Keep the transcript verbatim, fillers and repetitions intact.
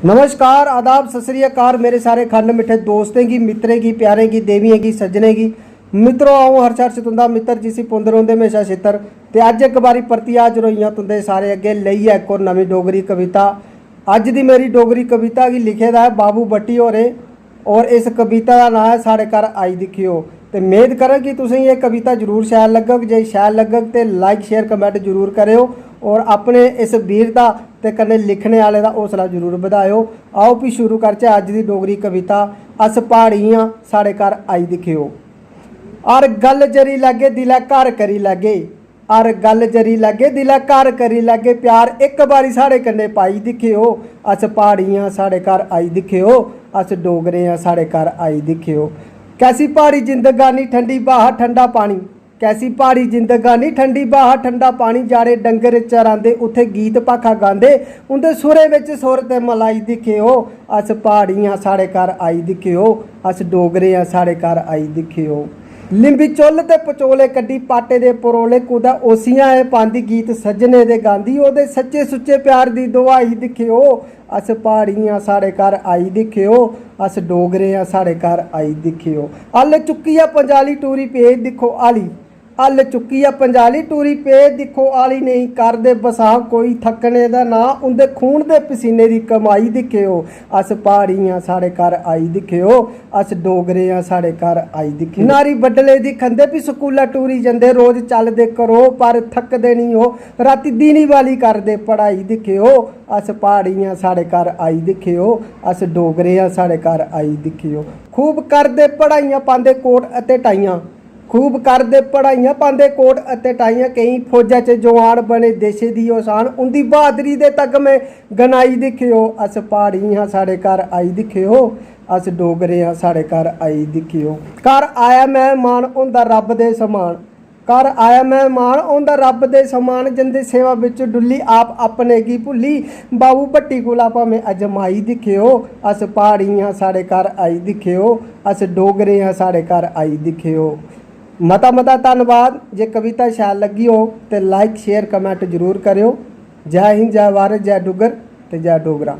नमस्कार, आदाब, सत श्री अकाल मेरे सारे खंड मिट्ठे दोस्तें गी, मित्तरें गी, प्यारें गी, देवियें गी, सज्जनें गी। मित्रो, अ'ऊं हर्ष, हर्ष तुं'दा मित्तर, जिसी पौंदे रौंह्दे म्हेशा छित्तर। ते अज्ज इक बारी परतियै हाजर होई आं तुं'दे सारे अग्गें लेइयै इक होर नमीं डोगरी कविता। अज्ज दी मेरी डोगरी कविता गी लिखे दा ऐ बाबू भट्टी होरें, और इस कविता दा नांऽ ऐ साढ़े घर आई दिक्खेओ। ते मेद करङ कि तुसें गी एह् कविता जरूर शैल लग्गग। जे शैल लग्गग ते like, share, comment जरूर करेओ, और अपने इस वीरता ते कन्नै लिखने आह्ले दा हौसला जरूर बधाएओ। आओ, भी शुरू करचै अज्ज दी डोगरी कविता। अस प्हाड़ी आं, साढ़े घर आई दिक्खेओ। हर गल्ल जरी लैगे, दिलै घर करी लैगे। हर गल्ल जरी लैगे, दिलै घर करी लैगे। प्यार इक बारी साढ़े कन्नै पाई दिक्खेओ। अस प्हाड़ी आं, साढ़े घर आई दिक्खेओ। अस डोगरे आं, साढ़े घर आई दिक्खेओ। कैसी प्हाड़ी जिंदगानी, ठंडी ब्हा, ठंडा पानी। कैसी प्हाड़ी जिंदगानी, ठंडी ब्हा, ठंडा पानी। जाड़े डंगर चरांदे, उत्थै गीत भाखा गांदे। उं'दे सुरें बिच सुर ते मलाई दिक्खेओ। अस प्हाड़ी आं, साढ़े घर आई दिक्खेओ। अस डोगरे आं, साढ़े घर आई दिक्खेओ। लिम्बी चु'ल्ल ते पचोले कड्ढी, पाटे दे परोले, कुतै ओसियां ऐ पांदी, गीत सज्जने दे गांदी। ओह्दे सच्चे सुच्चे प्यार दी दुहाई दिक्खेओ। अस प्हाड़ी आं, साढ़े घर आई दिक्खेओ। अस डोगरे आं, साढ़े घर आई दिक्खेओ। हल्ल चुक्कियै पंजाली टुरी पे दिक्खो हाली। हल्ल चुक्कियै पंजाली टुरी पे दिक्खो हाली। नेईं करदे बसांऽ कोई थक्कने दा नांऽ। उं'दे खून दे पसीने दी कमाई दिक्खेओ। अस प्हाड़ी आं, साढ़े घर आई दिक्खेओ। अस डोगरे आं, साढ़े घर आई दिक्खेओ। नारी बड्डले दी खंदे, फ्ही स्कूला टुरी जंदे। रोज चलदे घरो, पर थकदे निं ओह्। रातीं दीनी वाली करदे पढ़ाई दिक्खेओ। अस प्हाड़ी आं, साढ़े घर आई दिक्खेओ। अस डोगरे आं, साढ़े घर आई दिक्खेओ। खूब करदे पढ़ाइयां, पांदे कोट अते टाइयां। खूब करदे पढ़ाइयां, पांदे कोट अते टाइयां। केईं फौजा च जवान बने, देशे दी ओह् शान। उं'दी बहादरी दे तगमे गनाई दिक्खेओ। अस प्हाड़ी आं, साढ़े घर आई दिक्खेओ। अस डोगरे आं, साढ़े घर आई दिक्खेओ। घर आया मैह्मान, होंदा रब्ब दे समान। घर आया मैह्मान, होंदा रब्ब दे समान। जंदे सेवा बिच डुल्ली, आप अपने गी भुल्ली। बाबू भट्टी कोला भामें अजमाई दिक्खेओ। अस प्हाड़ी आं, साढ़े घर आई दिक्खेओ। अस डोगरे आं, साढ़े घर आई दिक्खेओ। मता मता धन्नवाद। जे कविता शैल लग्गी हो ते like, share, comment जरूर करेओ। जै हिंद, जै भारत, जै डुग्गर ते जै डोगरा।